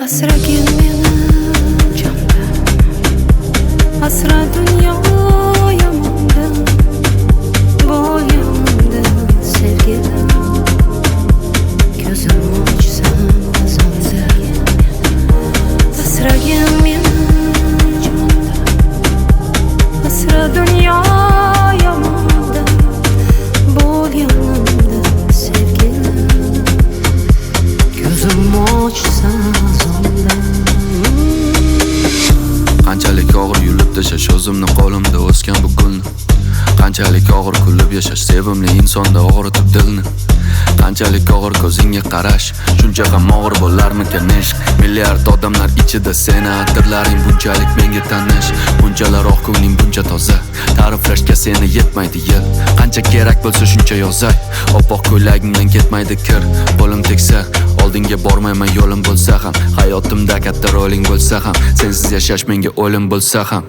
Asragin meni jondan, asra dunyo yomondan. Bo'l yonimda, sevgilim. Ko'zim ochsam azonda. Asragin meni jondan, asra dunyo yomondan. Bo'l yonimda, sevgilim. Ko'zim ochsam azonda. Qanchalik og'ir yulib tashlash o'zimni qo'limda o'sgan bu gulni. Qanchalik og'ir kulib yashash sevimli insonda og'ritib dilni. Qanchalik og'ir ko'zingga qarash, shuncha ham og'ir bo'larmikan ishq? Milliard odamlar ichida seni atirlaring bunchalik menga tanish. Bunchalar oq, ko'ngling buncha toza, ta'riflashga seni yetmaydi yil. Qancha kerak bo'lsa shuncha yozay, oppoq ko'ylagingdan ketmaydi kir. Qo'lim tegsa oldinga bormayman, yo'lim bo'lsa ham. Hayotimda katta roling bo'lsa ham, sensiz yashash menga o'lim bo'lsa ham.